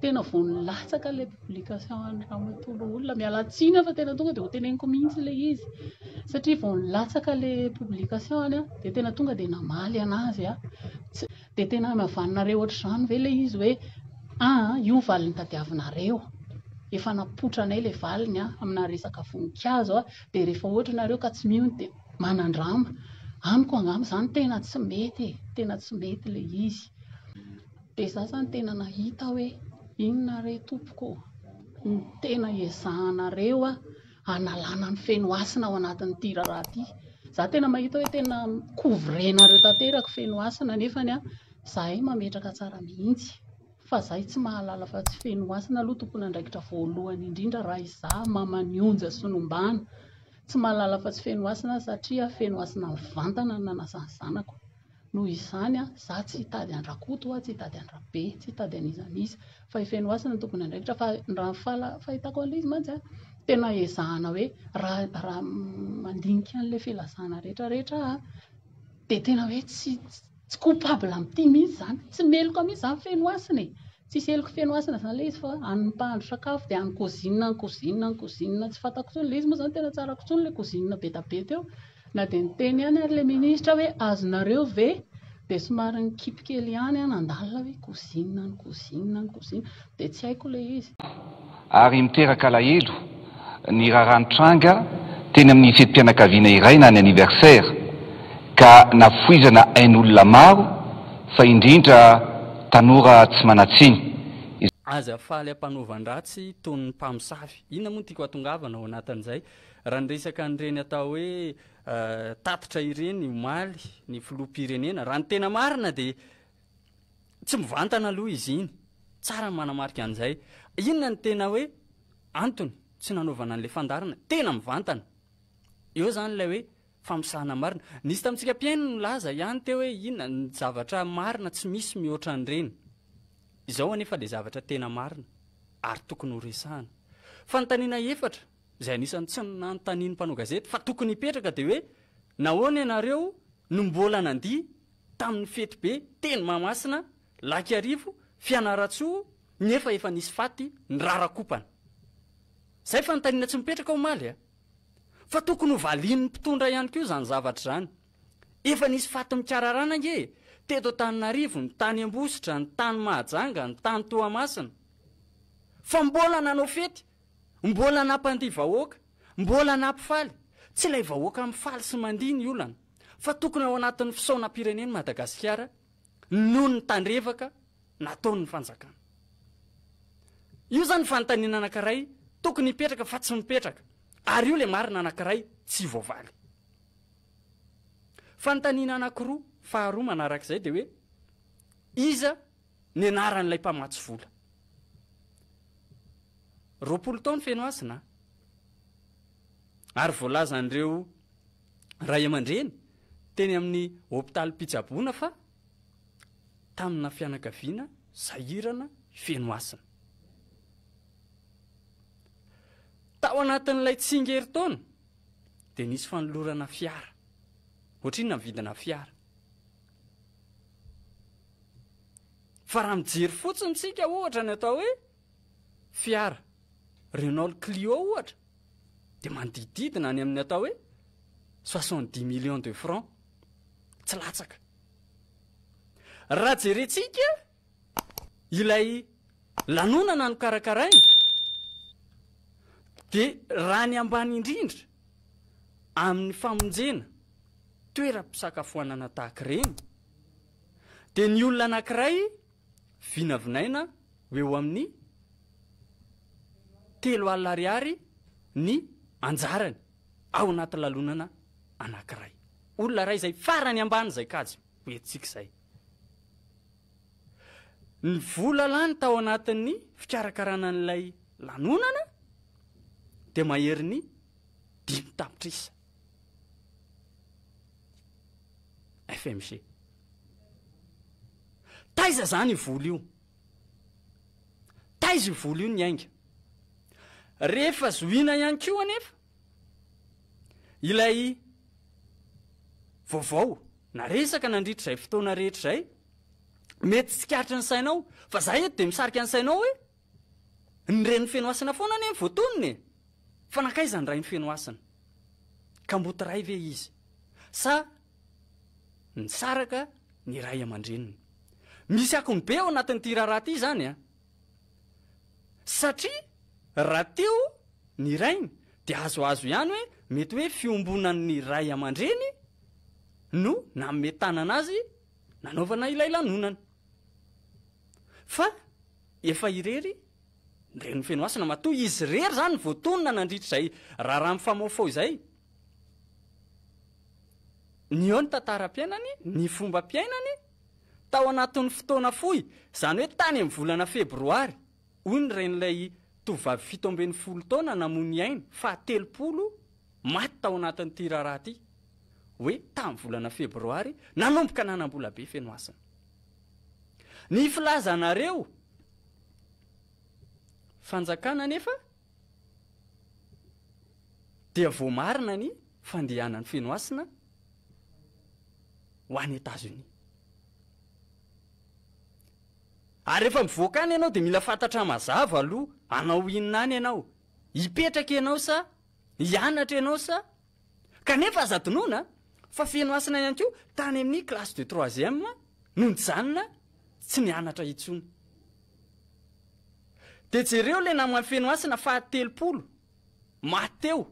Tena vao nilatsaka ilay publication an'i Ramatoa Loholona, miala tsiny aho fa tena tonga dia ho teneniko mihitsy ilay izy satria vao nilatsaka ilay publication-ny aho dia tena tonga dia namaly an'azy aho. Dia tena hamavanareo ohatr'izany ve ilay izy hoe aa io valiny tadiavinareo, efa napotranay ilay valiny amina resaka voninkazo dia rehefa ohatra nareo ka tsy mino dia manandrama. Amiko angamba izany tena tsy mety e, tena tsy mety ilay izy. Dia izaho izany tena nahita hoe inona re tompoko ô no tena ezahanareo hanalana ny Fenohasina ao anatin'ity raharaha ity. Izaho tena mahita hoe tena mi-couvrer-nareo tanteraka Fenohasina nefany izahay mametraka tsara mihitsy fa izahay tsy mahalala fa tsy Fenohasina aloha tompon'andraikitra voalohany indrindra raha izaho maman'i Onja sy Nombana. Tsy mahalala fa tsy Fenohasina aho satria Fenohasina mivantana no nanasa ny zanako. Noho izany aho, izaho tsy hitady an-dRakoto aho, tsy hitady an-dRabe, tsy hitady an'iza n'iza, fa i Fenohasina no tompon'andraikitra fa raha ny fahitako an'ilay izy mantsy an, tena ezahana hoe raha raha mandinika an'ilay filazana rehetra rehetra aho an, dia tena hoe tsy tsy coupable amin'ity mihitsy izany, tsy meloka mihitsy izany Fenohasina e! Tsisy heloka Fenohasina izany ilay izy fa any mpahandro sakafo dia any cuisine, any cuisine, any cuisine, tsy fantako intsony, ilay izy moa izany tena tsy arako intsony ilay cuisine be dia be teo. Na dia niteny ihany ary ilay ministra hoe azonareo ve? Dia somary nikipy kely ihany aho nandalina hoe cousine ny cousine ny cousine. Dia tsy haiko ilay izy. Ary miteraka alahelo ny raharaha nitranga teny amin'ny fetim-pianakaviana iray na ny anniversaire ka nafoizana ain'olona maro fa indrindra tanora tsy manan-tsiny. Aza faly ampanaovan-dratsy toy ny mpamosavy. Inona moa no tiako hatongavana ao anatin'izay? Raha niresaka an'ireny atao hoe tatitra ireny omaly ny filoham-pirenena, raha ny tena marina dia tsy mivantana aloha izy iny. Tsara ny manamarika an'izay. Inona no tena hoe antony tsy nanaovana an'ilay fandaharana? Tena mivantana. Eo izany ilay hoe famosahana marina. Nisy tamintsika mpihaino nilaza ihany teo hoe inona ny zavatra marina tsy misy mihoatra an'ireny. Izao anefa ilay zavatra tena marina ary tokony horesahana. Fanontaniana efatra izay anisan'ny tsy nanontanian'ny mpanao gazety fa tokony hipetraka dia hoe nahoana ianareo no mbola nandihy tamin'ny fety be teny Mahamasina, Lac Iarivo, Fianarantsoa nefa efa nisy faty nirarakompana? Izay fanontaniana tsy mipetraka omaly a! Fa tokony ho valian'ny mpitondra ihany koa izany zavatra izany. Efa nisy faty mikararana ange e! Teto Antananarivo, ny tany Ambositra, ny tany Mahajanga, ny tany Toamasina. Fa mbola nanao fety Mbola nampandihy vahoaka, mbola nampifaly. Tsy ilay vahoaka mifaly sy mandihy ny olana, fa tokony ao anatin'ny fisaonam-pirenen'i Madagasikara noho ny tandrevaka nataon'ny fanjakana. Io izany fanontaniana anankiray tokony hipetraka fa tsy mipetraka, ary io ilay marina anankiray tsy voavaly. Fanontaniana anankiroa faharoa manarak'izay dia hoe iza ny anaran'ilay mpamatsy vola? 20 taona feno hasina ary voalazan'ireo ray aman-dreny teny amin'ny hopitalim-pitsaboana fa tamina fianakaviana sahirana feno hasina. Tao anatin'ilay tsingerin-taona dia nisy fanolorana fiara. Ohatrinona ny vidina fiara? Fa raha mijery fotsiny tsika ohatra ny atao hoe fiara Renault Clio ohatra dia manodididina any amin'ny atao hoe 70 millions de francs, tsy latsaka. Raha jerentsika ilay lanonana nokarakaraina dia raha ny ambany indrindra amin'ny famonjena toeram-pisakafoanana tahaka ireny dia ny olona anankiray vinavinaina ho eo amin'ny 30 ariary ny anjarany ao anaty lalonana anankiray. Olona iray izay farany ambany izay kajy ho entintsika izay. Ny vola lany tao anatin'ny fikarakarana an'ilay lanonana dia maherin'ny 5 tapitrisa. FMG. Taiza izany io vola io? Taiza io vola io niainga? Rehefa zohiana ihany koa anefa ilay vaovao naresaka nandritra izay fotoana rehetra izay, mety tsikaritry ny sainao, fa za eto dia misarika ny sainao hoe. Ny renin'i Fenohasina foana anie no voatonona e! Fa nankaiza ny rain'i Fenohasina? Kamboty ray ve izy? Sa nisaraka ny ray aman-dreniny? Misy akony be ao anatin'ity raharaha ity izany an! Satria raha teo ny rainy dia azoazo ihany hoe mety hoe fiombonan'ny ray aman-dreny no nanome tanana azy nanaovana ilay lanonana. Fa efa irery ny renin'i Fenohasina, matoa izy irery izany no voatonona nandritra izay raharaha mifamofoa izay. Ny eo ny tantaram-piainany, ny fombam-piainany, tao anatin'ny fotoana fohy, izany hoe tany amin'ny volana febroary, hoy ny renin'ilay tovovavy 17 taona namoy ny ainy, faha-telopolo maty tao anatin'ity raharaha ity, hoe tamin'ny volana febroary nanomboka nanam-bola be Fenohasina. Ny filazanareo fanjakana anefa dia voamarina ny fandehanan'i Fenohasina ho any Etazonia. Ary rehefa mivoaka any ianao dia mila fantatra mazava aloha hanao inona any ianao, hipetraka ianao sa hianatra ianao sa Kanefa aza adinoina fa Fenohasina ihany koa tany amin'ny classe de troisième no nijanona tsy nianatra intsony. Dia jereo ilay naman'i Fenohasina faha 30, maty teo,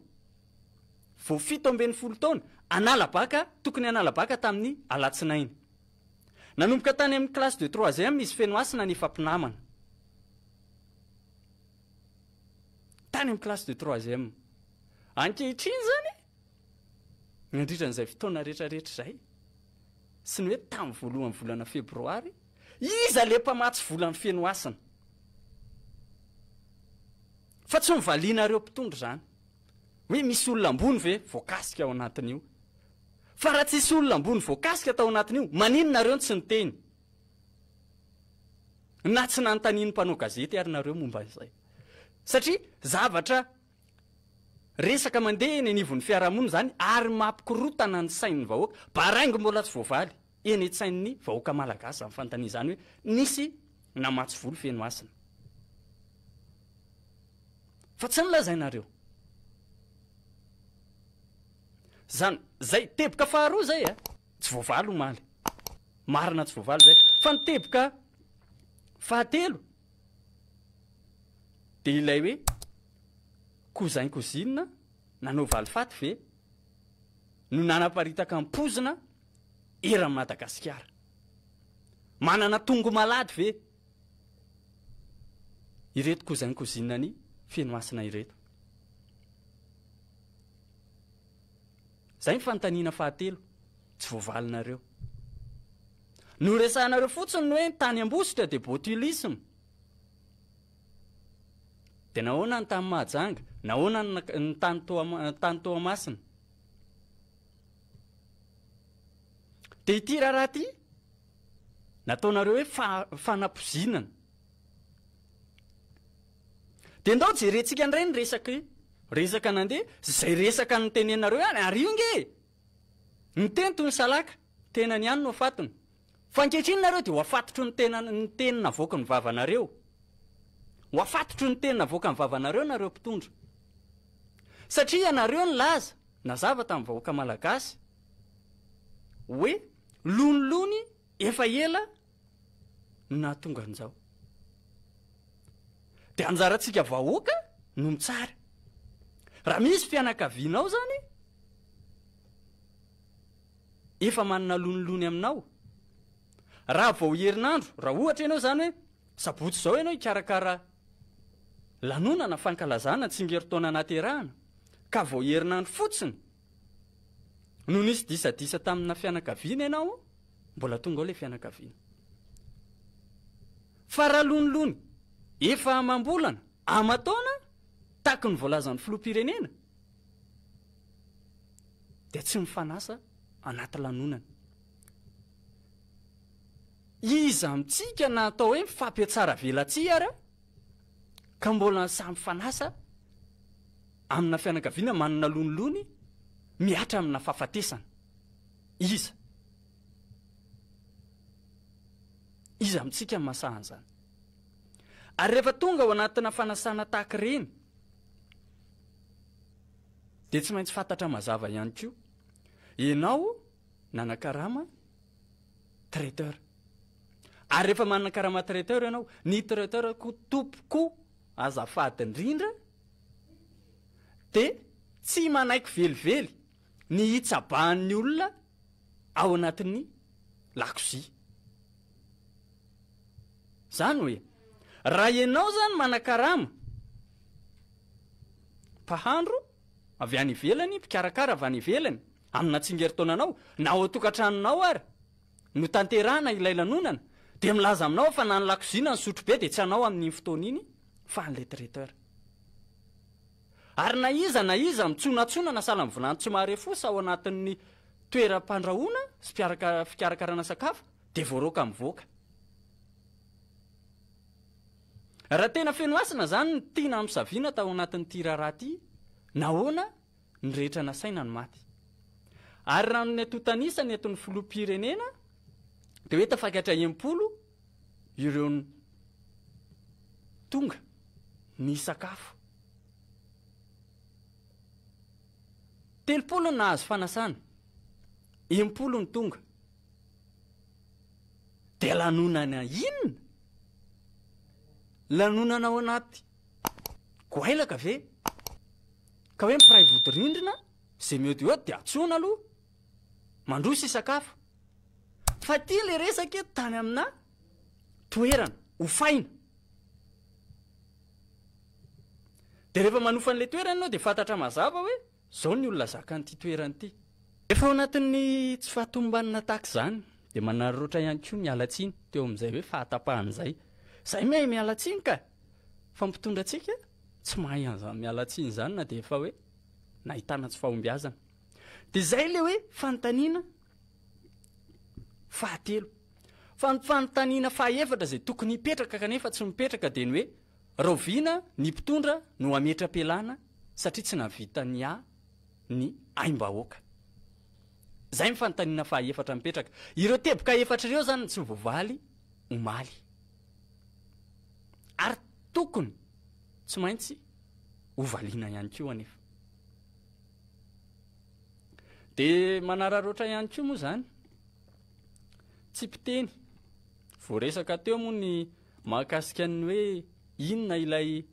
vao 17 taona, hanala baka, tokony hanala baka tamin'ny alatsinainy. Nanomboka tany amin'ny classe de troisième izy Fenohasina nefa mpinamana. Tany amin'ny classe de troisième. Ankehitriny izany, nandritra an'izay fotoana rehetrarehetra izay, sy ny hoe tamin'ny voalohan'ny volana febroary, iza ilay mpamatsy vola an'i Fenohasina? Fa tsy novalianareo mpitondra izany. Hoe misy olona ambony ve voakasika ao anatin'io? Fa raha tsisy olona ambony voakasika tao anatin'io, maninona nareo no tsy niteny? Na tsy nanontanian'ny mpanao gazety ary nareo momba izay. Satria zavatra Resaka mandeha eny anivon'ny fiarahamonina izany ary mampikorontana ny sain'ny vahoaka. Baraingo mbola tsy voavaly eny an-tsain'ny vahoaka malagasy izany fanontaniana izany hoe nisy namatsy vola feno hasina. Fa tsy nolazainareo. Izany, izay teboka faharoa izay a, tsy voavaly omaly. Marina tsy voavaly izay. Fa ny teboka fahatelo dia ilay hoe Cousin cousine nanao valifaty ve no nanaparitaka ny pozina eran'i Madagasikara? Manana tongo-malady ve ireto cousin cousine an'i Fenohasina ireto? Zay ny fanontaniana fahatelo tsy voavalinareo. Noresahanareo fotsiny ny hoe ny tany Ambositra dia botulisme. Dia nahoana ny tany Mahajanga? Nahoana ny tany tany Toamasina? Dia ity raharaha ity nataonareo hoe fanapozinana. Dia ndao jerentsika indray ny resaka resaka nandeha izay resaka notenenareo ihany ary io nge e! Niteny toy ny salaka, tenany ihany no fatiny. Fa ankehitriny nareo dia ho afatotry ny tena ny teny navoaky ny vavanareo. Ho afatotry ny teny navoakan'ny vavanareo nareo mpitondra. Satria ianareo nilaza, nazava tamin'ny vahoaka malagasy, hoe lonilony efa ela no nahatonga an'izao. Dia anjarantsika vahoaka no mitsara. Raha misy fianakavianao zany, efa manana lonilony aminao. Raha vao herinandro, raha ohatra ianao izany hoe sabotsy izao ianao hikarakara lanonana fankalazana tsingerin-taona nahaterahana, ka vao herinandro fotsiny no nisy disadisa tamina fianakaviana ianao, mbola tonga ao ilay fianakaviana. Fa raha lonilony efa amam-bolana, aman-taona, tahaky ny voalazan'ny filoham-pirenena, dia tsy mifanasa anaty lanonana. Iza amintsika na atao hoe mifampiatsara velatsihy ary ka mbola samy mifanasa amina fianakaviana manana lonilony mihatra amina fahafatesana? Iza? Iza amintsika no mahasahy an'izany? Ary rehefa tonga ao anatina fanasana tahaka ireny dia tsy maintsy fantatra mazava ihany koa ianao nanakarama traiteur. Ary rehefa manakarama traiteur ianao, ny traiteur koa tompoko azafady indrindra dia tsy manaiky velively ny hitsabahan'ny olona ao anatin'ny lakozia. Zany hoe, raha ianao zany manakarama mpahandro avy any ivelany, mpikarakara avy any ivelany, amina tsingerin-taonanao, na ao an-tokantranonao ary no tanterahana ilay lanonana, dia milaza aminao aho fa na ny lakozia na ny sotrobe dia tsy anao amin'iny fotoana iny fa an'ilay traiteur. Ary na iza na iza mitsonatsona na sahala amin'ny vilany tsy mahare fosa ao anatin'ny toeram-pandrahoana sy mpiaraka fikarakarana sakafo dia voaroaka mivoaka. Raha tena feno hasina izany ny tiana hampisaviana tao anatin'ity raharaha ity, nahoana ny rehetra nasaina no maty? Ary raha ny antontan'isa nentin'ny filoham-pirenena dia hoe tafakatra 60 ireo tonga nisakafo. 30 no nahazo fanasana, 60 no tonga. Dia lanonana inona? Lanonana ao anaty goailaka ve? Ka hoe mpiray vodirindrina, izay mihaodihaody dia antsoina aloha, mandroso hisakafo. Fa ity ilay resaka eto tany amina toerana hofaina. Dia rehefa manofa an'ilay toerana ianao dia fantatra mazava hoe izao ny olona zakan'ity toerana ity. Efa ao anatin'ny tsy fahatomombanana tahaka izany dia manararaotra ihany koa miala tsiny teo amin'izay hoe fahatapahana izay. Izay mahay miala tsiny ka! Fa ny mpitondra antsika tsy mahay an'izany miala tsiny izany na dia efa hoe nahitana tsy fahombiazana. Dia izay ilay hoe fanontaniana fahatelo. Fa ny fanontaniana fahaefatra izay tokony hipetraka kanefa tsy mipetraka dia ny hoe rahoviana ny mpitondra no hametra-pialana satria tsy nahavita niahy ny aim-bahoaka. Izay ny fanontaniana fahaefatra mipetraka. Ireo teboka efatra ireo izany no tsy voavaly omaly. Ary tokony tsy maintsy hovaliana ihany koa anefa. Dia manararaotra ihany koa moa izany. Tsy mpiteny. Voaresaka teo moa ny mahakasika ny hoe inona ilay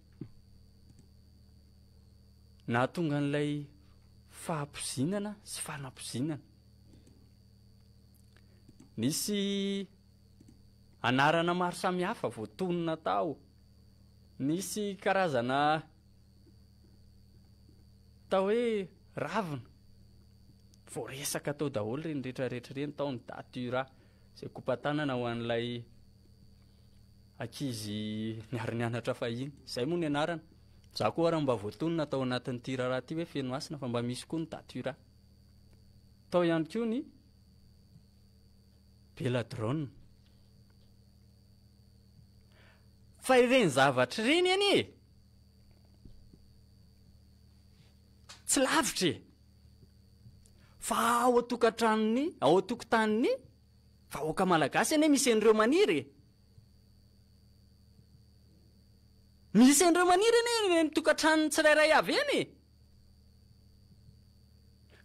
nahatonga an'ilay fahapozinana sy fanapozinana. Nisy anarana maro samihafa voatonona tao. Nisy karazana Atao hoe ravina, voaresaka tao daholo ireny rehetra rehetra ireny, tao ny datura izay kopa-tanana ho an'ilay ankizy niara-nianatra fahiny, izay moa ny anarana. Za koa ary mba voatonona tao anatin'ity raharaha ity hoe feno hasina fa mba misy koa ny datura. Tao ihany koa ny belladrone. Fa ireny zavatra ireny anie e! Tsy lavitra e! Fa ao an-tokantranon'ny, ao an-tokotanin'ny vahoaka malagasy anie misy an'ireo maniry e! Misy an'ireo maniry anie eny amin'ny tokantranon'ny tsirairay avy eny e!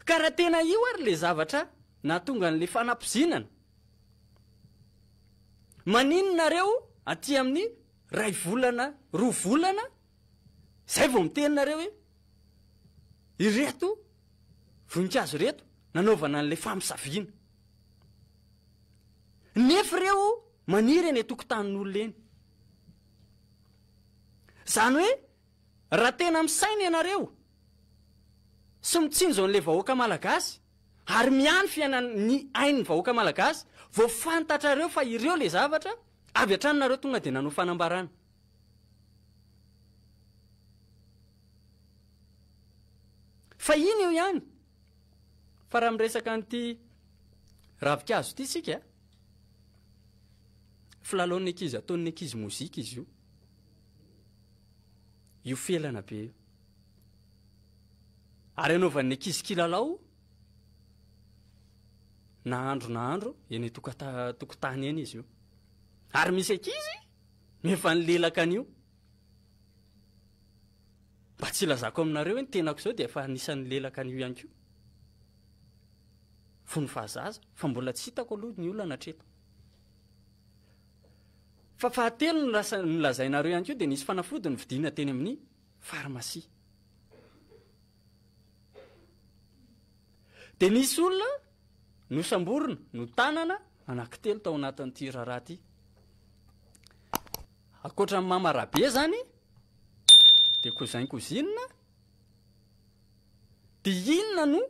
Ka raha tena io ary ilay zavatra nahatonga an'ilay fanapozinana, maninona nareo aty amin'ny ray volana, roa volana, Zay vao miteny nareo hoe ireto voninkazo ireto nanaovana an'ilay famosaviana. Nefa ireo maniry eny an-tokotanin'olona eny. Izany hoe raha tena misaina ianareo sy mitsinjo an'ilay vahoaka malagasy ary miahy ny fiainan'ny ain'ny vahoaka malagasy vao fantatrareo fa ireo ilay zavatra, avy hatrany nareo tonga dia nanao fanambarana. Fa iny eo ihany. Fa raha miresaka an'ity ravinkazo ity isika, filalaon'ny ankizy ataon'ny ankizy mozika izy io. Io felana be io. Ary anaovan'ny ankizy kilalao na andro na andro eny tokotany eny izy io. Ary misy ankizy. no efa nilelaka an'io. Mba tsy ilazako aminareo hoe ny tenako izao dia efa anisan'ny nilelaka an'io ihany koa. Fony fahazaza, fa mbola tsy hitako aloha ny olana hatreto. Fa fahatelo nolazainareo ihany koa dia nisy fanafody novidiana teny amin'ny farmasia. Dia nisy olona nosamborina, notanana anankitelo tao anatin'ity raharaha ity. Ankoatra an'i Mama Rabe izany, dia cousin cousine, dia inona no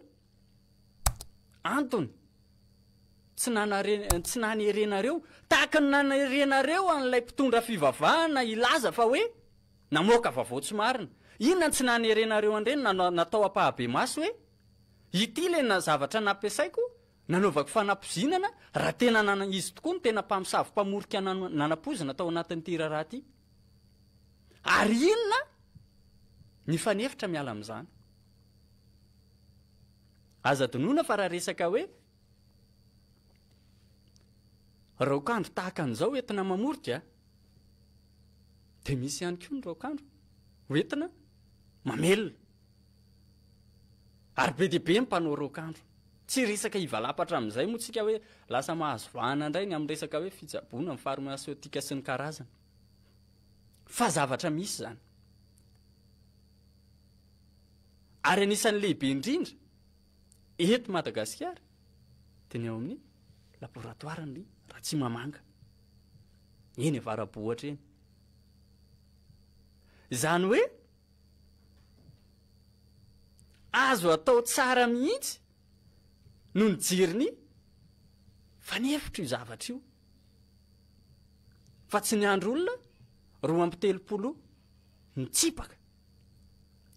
antony tsy nanare, tsy nanerenareo, tahaka ny nanerenareo an'ilay mpitondra fivavahana hilaza fa hoe namoaka vaovao tsy marina. Inona no tsy nanerenareo an'ireny natao ampahabemaso hoe ity ilay na zavatra nampiasaiko nanaovako fanapozinana raha tena nana izy tokoa no tena mpamosavy mpamorika nanapoizina tao anatin'ity raharaha ity. Ary inona ny fanefitra miala amin'izany? Aza adinoina fa raha resaka hoe raokandro tahaka an'izao entina mamorika dia misy ihany koa ny raokandro hoentina mamelona. Ary be dia be ny mpanao raokandro. Tsy resaka hivalapatra amin'izay moa tsika hoe lasa mahazo vahana indray ny amin'ny resaka hoe fitsaboana, ny farmaseotika sy ny karazany. Fa zavatra misy izany. Ary anisan'ny lehibe indrindra eto Madagasikara dia ny ao amin'ny laboratoaran'ny Ratsimamanga. Eny Avarabohitra eny. Izany hoe azo atao tsara mihitsy no nijery ny fanefitra io zavatra io. Fa tsy niandry olona 32 nitsipaka.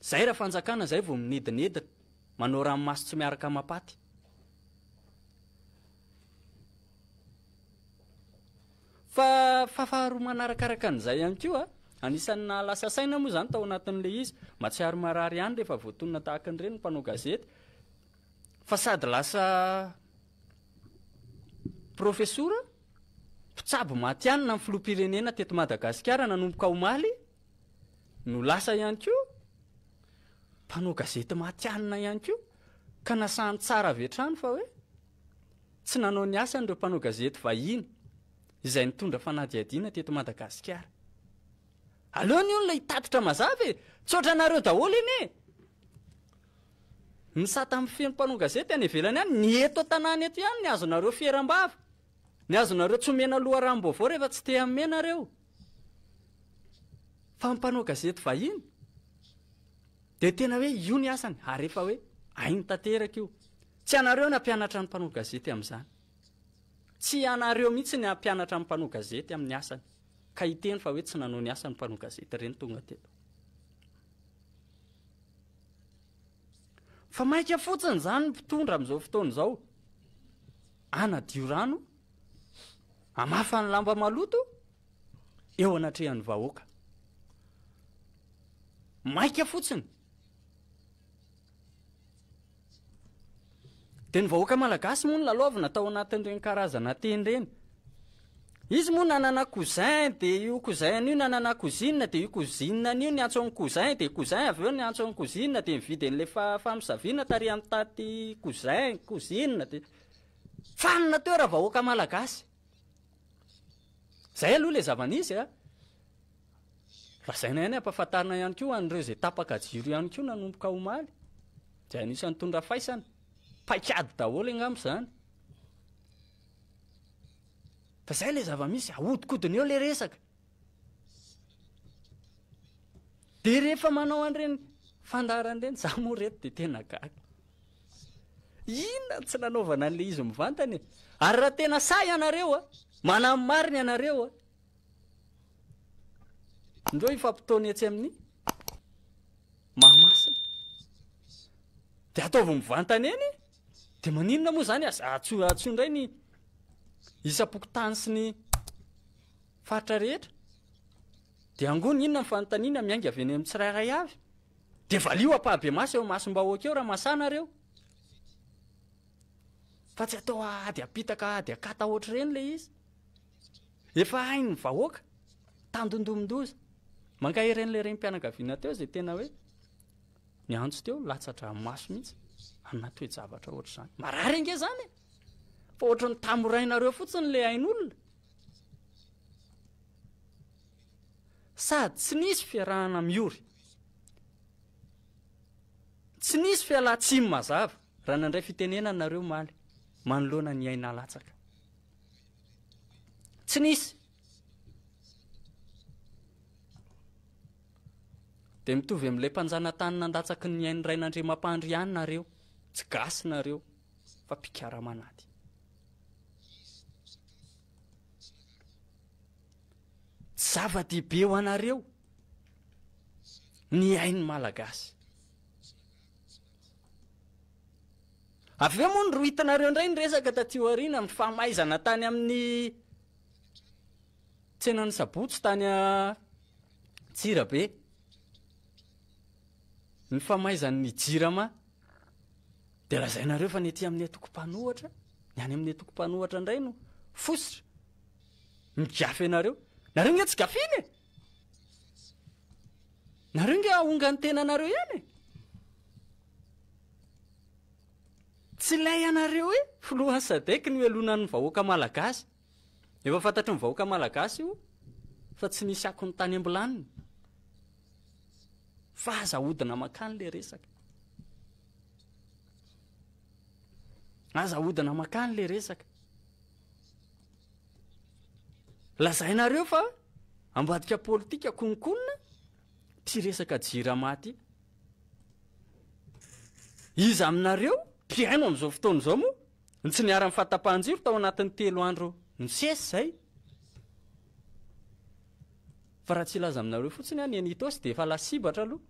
Zay raha fanjakana zay vao minedinedina, manao ranomaso tsy miaraka amam-paty. Fa fa faharoa manarakaraka an'izay ihany koa, anisan'ny nahalasa saina moa izany tao anatin'ilay izy, mahatsiaro marary ihany rehefa voatonona tahaka an'ireny ny mpanao gazety, fa sady lasa profesora, mpitsabo matihanina ny filoham-pirenena teto Madagasikara nanomboka omaly, no lasa ihany koa mpanao gazety matihanina ihany koa, ka nasahany tsara avy hatrany fa hoe tsy nanao ny asany ireo mpanao gazety vahiny izay nitondra fanadihadiana teto Madagasikara. Aleo ny olona hitatitra mazava e! Tsy ohatranareo daholo anie e! Ny sata mifehy ny mpanao gazety any ivelany any, ny eto an-tanàna eto ihany ny azonareo fieram-bava, ny azonareo tsy omena loharanom-baovao rehefa tsy te hanome nareo. Fa ny mpanao gazety vahiny dia tena hoe io ny asany ary efa hoe hainy tanteraka io. Tsy ianareo ny hampianatra ny mpanao gazety amin'izany. Tsy ianareo mihitsy ny hampianatra ny mpanao gazety amin'ny asany ka hiteny fa hoe tsy nanao ny asany ny mpanao gazety ireny tonga teto. Fa maika fotsiny izany ny mpitondra amin'izao fotoana izao hanadio rano, hamafa ny lamba maloto eo anatrehan'ny vahoaka. Maika fotsiny. Dia ny vahoaka malagasy moa no lalaovina tao anatin'ireny karazana teny ireny. Izy moa nanana cousin, dia io cousin-ny io nanana cousine, dia io cousine-ny io niantso an'i cousin, dia cousin avy eo niantso an'i cousine, dia nividy an'ilay famosaviana tary amin'ny taty cousin, cousine, dia fanina teo raha vahoaka malagasy. Zay aloha ilay zava-nisy a. Lazaina ihany, ampahafantarina ihany koa an'ireo izay tapaka jiro ihany koa nanomboka omaly, izay anisan'ny nitondra faisana. Paikady daholo angamba izany. Fa izay ilay zava-misy, ahodikodina eo ilay resaka. Dia rehefa manao an'ireny fandaharana ireny, za moa reto dia tena gaga. Inona no tsy nanaovana an'ilay izy mivantana e? Ary raha tena sahy ianareo a, manamarina ianareo a, Ndreo hifampitaona etsy amin'ny Mahamasina. Dia ataovy mivantana eny e! Dia maninona moa izany aza atsoy atsoy indray ny isam-pokontany sy ny faritra rehetra. Dia angony inona ny fanontaniana miainga avy eny amin'ny tsirairay avy. Dia valio ampahabemaso eo imasom-bahoaka eo raha masaha nareo. Fa tsy atao ady apitaka ady akata ohatr'ireny ilay izy. Efa hain'ny vahoaka. Tandindomin-doza. Mankahery an'ilay renim-pianakaviana teo izay tena hoe niantso teo, latsa-dranomaso mihitsy amina toe-javatra ohatr'izany. Marary ange izany e! Fa ohatran'ny tamorainareo fotsiny ilay ain'olona. Sady tsy nisy fiarahana miory. Tsy nisy fialan-tsiny mazava raha nandray fitenenana nareo omaly manoloana ny aina latsaka. Tsy nisy. Dia mitovy amin'ilay mpanjanatany nandatsaky ny ain'ny rain'Andriamampandry ihany nareo. Tsy gasy nareo fa mpikaramanady. Tsy zava-dehibe ho anareo ny ain'ny Malagasy. Avy eo moa norohitinareo indray ny resaka taty aoriana amin'ny famaizana tany amin'ny tsenan'ny sabotsy tany Antsirabe. Ny famaizan'ny Jirama dia lazainareo fa ny aty amin'ny antoko mpanohatra, ny any amin'ny antoko mpanohatra indray no fositra. Migafy anareo. Nareo nge tsy gafina e! Nareo nge ahongan'ny tenanareo ihany e! Tsy ilay anareo hoe filohan'ny Sadec no ialonan'ny vahoaka malagasy. Efa fantatry ny vahoaka malagasy io fa tsy nisy akony tany am-bilaniny. Fa aza ahodina mankany le resaka. Aza ahodina mankany le resaka. Lazainareo fa ambadika politika kononkonona ty resaka jirama ty. Iza aminareo mpihaino amin'izao fotoana izao moa no tsy niharan'ny fahatapahan-jiro tao anatin'ny telo andro nisesy izay? Fa raha tsy hilaza aminareo fotsiny aho ny eny Itaosy dia efa lasibatra aloha.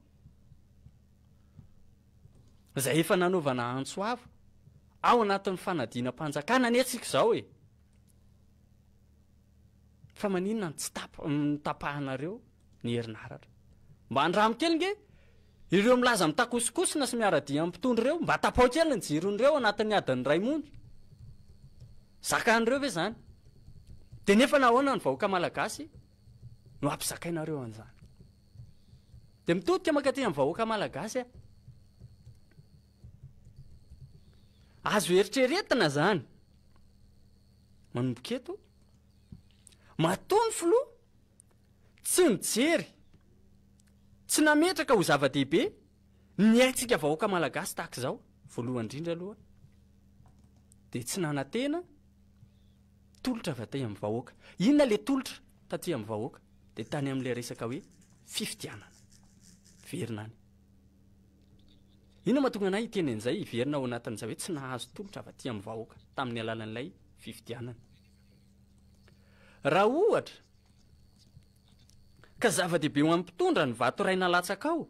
Izay efa nanaovana antso avo ao anatin'ny fanadinam-panjakana anie tsika izao e! Fa maninona no tsy tap- tapahanareo ny herinaratra? Mba andramo kely nge ireo milaza mitakosokosona sy miara-dia amin'ny mpitondra ireo, mba tapaho kely ny jiron'ireo anatin'ny adiny iray monja. Zakan'ireo ve izany? Dia nefa nahoana ny vahoaka malagasy no ampizakainareo an'izany? Dia mitodika mankaty amin'ny vahoaka malagasy aho. Azo eritreretina izany. Manomboka eto, matoa ny filoha tsy nijery, tsy nametraka ho zava-dehibe ny aintsika vahoaka malagasy tahaka izao, voalohany indrindra aloha dia tsy nanantena tolotra avy aty amin'ny vahoaka. Inona ilay tolotra taty amin'ny vahoaka? Dia tany amin'ilay resaka hoe fifidianana. Verina any. Inona mahatonga anay hiteny an'izay, hiverina ao anatin'izay hoe tsy nahazo tolotra avy aty amin'ny vahoaka tamin'ny alalan'ilay fifidianana. Raha ohatra ka zava-dehibe ho an'ny mpitondra ny vato iray nalatsaka ao,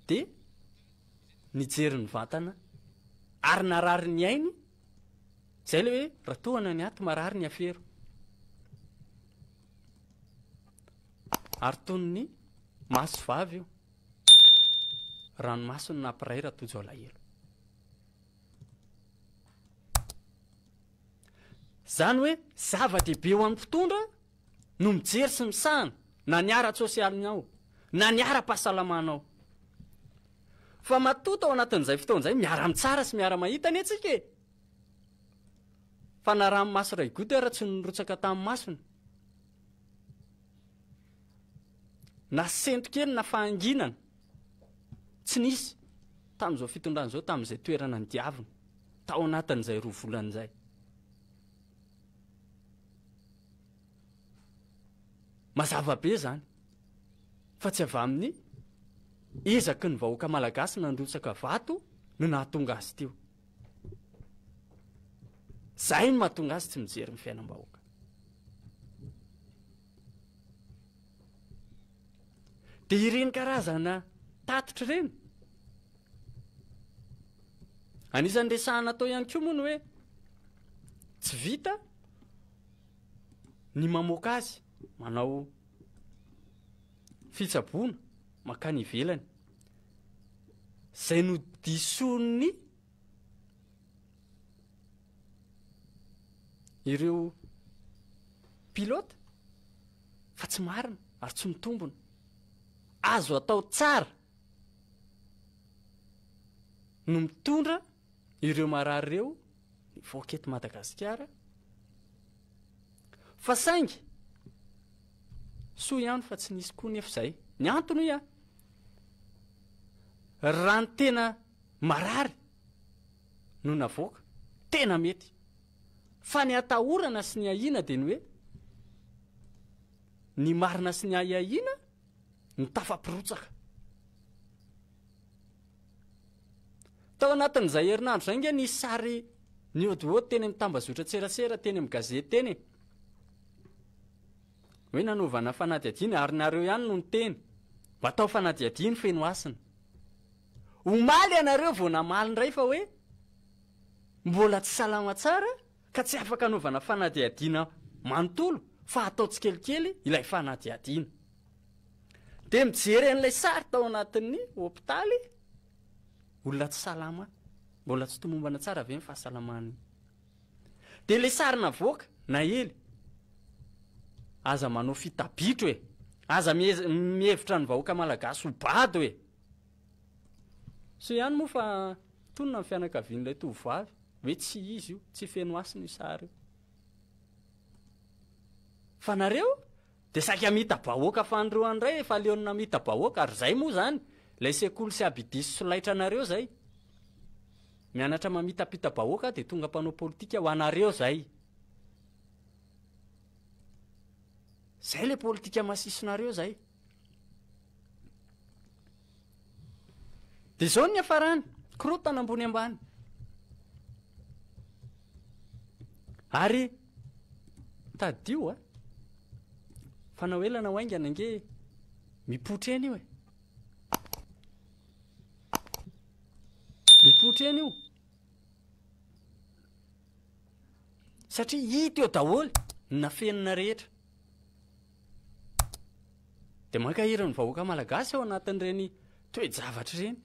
dia nijery ny vatana ary narary ny ainy, izay ilay hoe raha tohana ny aty marary ny afero. Ary toy ny maso vavy io. Ranomaso no nampiray Ratojo alahelo. Izany hoe zava-dehibe ho an'ny mpitondra no mijery sy misahana na ny ara-tsosialinao na ny ara-pahasalamanao. Fa matoa tao anatin'izay fotoana izay miara-mitsara sy miara-mahita anie tsika e! Fa na ranomaso iray goutte ara tsy nirotsaka tamin'ny masony. Na sento kely na fahanginana tsy nisy tamin'izao fitondrana izao tamin'izay toerana nidiavina tao anatin'izay roa volana izay. Mazava be izany fa tsy avy amin'ny ezaky ny vahoaka malagasy nandrotsaka vato no nahatonga azy teo. Zay no mahatonga azy tsy mijery ny fiainam-bahoaka. Dia ireny karazana tatitra ireny. Anisan'ny resahana atao ihany koa moa ny hoe tsy vita ny mamoaka azy manao fitsaboana mankany ivelany. Izay nodisoin'ny ireo pilote fa tsy marina ary tsy mitombona. Azo atao tsara no mitondra ireo marary ireo mivoaka eto Madagasikara fa saingy soa ihany fa tsy nisy koa nefa izay. Ny antony hoy aho, raha ny tena marary no navoaka, tena mety. Fa ny atahorana sy ny ahiana dia ny hoe ny marina sy ny ahiahiana no tafapirotsaka. Tao anatin'izay herinandro izay nge nisy sary nihodihody teny amin'ny tambazotran-tserasera, teny amin'ny gazety teny e. Hoe nanaovana fanadihadiana ary nareo ihany no niteny. Mba atao fanadihadiana feno hasina. Omaly ianareo vao namaly indray fa hoe mbola tsy salama tsara ka tsy afaka anaovana fanadihadiana manontolo fa atao tsikelikely ilay fanadihadiana. Dia mijery an'ilay sary tao anatin'ny hopitaly, olona tsy salama, mbola tsy tomombana tsara ve ny fahasalamany? Dia ilay sary navoaka, naely. Aza manao fitabitro e! Aza mihevitra ny vahoaka malagasy ho bado e! Soa ihany moa fa tonona ny fianakavian'ilay tovovavy hoe tsy izy io, tsy feno hasina io sary io. Fa nareo dia saika mita-bahoaka fanindroany indray efa aleon'ny namita-bahoaka ary zay moa zany ilay sekoly sy abidia sy solaitra anareo zay. Mianatra mamitapita-bahoaka dia tonga mpanao politika ho anareo zay. Zay le politika masisonareo zay. Dia izao ny niafarany, korontana ambony ambany. Ary tadidio a, fa na ho ela na ho haingana ange mipoitra eny io e. Mipoitra eny io. Satria hita eo daholo ny nafenina rehetra. Dia mankahery ny vahoaka malagasy ao anatin'ireny toe-javatra ireny.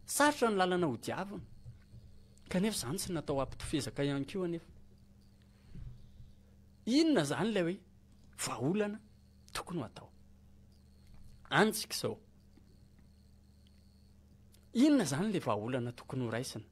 Sarotra ny lalana hodiavina. Kanefa izany tsy natao hampitofezaka ihany koa anefa. Inona izany ilay hoe vahaolana tokony ho atao? Any tsika izao. Inona izany ilay vahaolana tokony ho raisina?